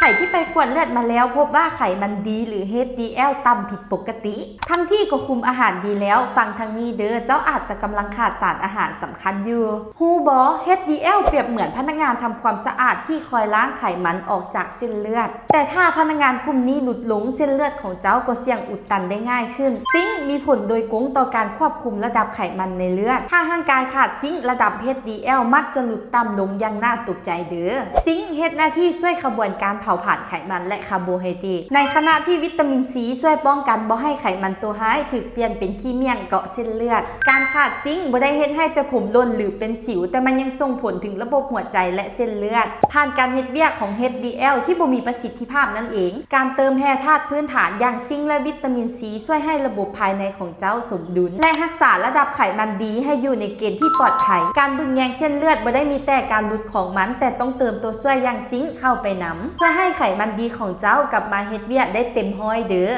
ໃຜທີ່ໄປກວດເລືອດມາແລ້ວພົບວ່າໄຂມັນດີ ຫຼື ເອັດດີແອລ ຕ່ຳຜິດປົກກະຕິ ທັງທີ່ກໍຄຸມອາຫານດີແລ້ວ, ຟັງທາງນີ້ເດີ້, ເຈົ້າອາດຈະກຳລັງຂາດສານອາຫານສຳຄັນຢູ່. ຮູ້ບໍ່? ເອັດດີແອລ ປຽບເໝືອນພະນັກງານທຳຄວາມສະອາດທີ່ຄອຍລ້າງໄຂມັນອອກຈາກເສັ້ນເລືອດ. ແຕ່ຖ້າພະນັກງານກຸ່ມນີ້ຫຼຸດລົງ, ເສັ້ນເລືອດຂອງເຈົ້າກໍສ່ຽງອຸດຕັນໄດ້ງ່າຍຂຶ້ນ. ຊິງມີຜົນໂດຍກົງຕໍ່ການຄວບຄຸມລະດັບໄຂມັນໃນເລືອດ. ຖ້າຮ່າງກາຍຂາດຊິງ, ລະດັບ ເອັດດີແອລ ມັກຈະຫຼຸດຕ່ຳລົງຢ່າງໜ້າຕົກໃຈເດີ້. ຊິງເຮັດໜ້າທີ່ຊ່ວຍຂະບວນການເຜົາຜານໄຂມັນ ແລະ ຄາໂບໄຮເດຣດ, ໃນຂະນະທີ່ວິຕາມິນຊີຊ່ວຍປ້ອງກັນບໍ່ໃຫ້ໄຂມັນຕົວຮ້າຍຖືກປ່ຽນເປັນຂີ້ໝ້ຽງເກາະເສັ້ນເລືອດ. ການຂາດຊິງບໍ່ໄດ້ເຮັດໃຫ້ແຕ່ຜົມຫຼົ່ນ ຫຼື ເປັນສິວ, ແຕ່ມັນຍັງສົ່ງຜົນເຖິງລະບົບຫົວໃຈ ແລະ ເສັ້ນເລືອດ ຜ່ານການເຮັດວຽກຂອງ ເອັດດີແອລ ທີ່ບໍ່ມີປະສິດທິພາບນັ້ນເອງ. ການເຕີມແຮ່ທາດພື້ນຖານຢ່າງຊິງ ແລະ ວິຕາມິນຊີ ຊ່ວຍໃຫ້ລະບົບພາຍໃນຂອງເຈົ້າສົມດຸນ ແລະ ຮັກສາລະດັບໄຂມັນດີໃຫ້ຢູ່ໃນເກນທີ່ປອດໄພ. ການບຶງແຍງເສັ້ນເລືອດບໍ່ໄດ້ມີແຕ່ການຫຼຸດຂອງມັນ, ແຕ່ຕ້ອງເຕີມຕົວຊ່ວຍຢ່າງຊິງເຂົ້າໄປນຳ ເພື່ອໃຫ້ໄຂມັນດີຂອງເຈົ້າກັບມາເຮັດວຽກໄດ້ເຕັມຮ້ອຍເດີ້.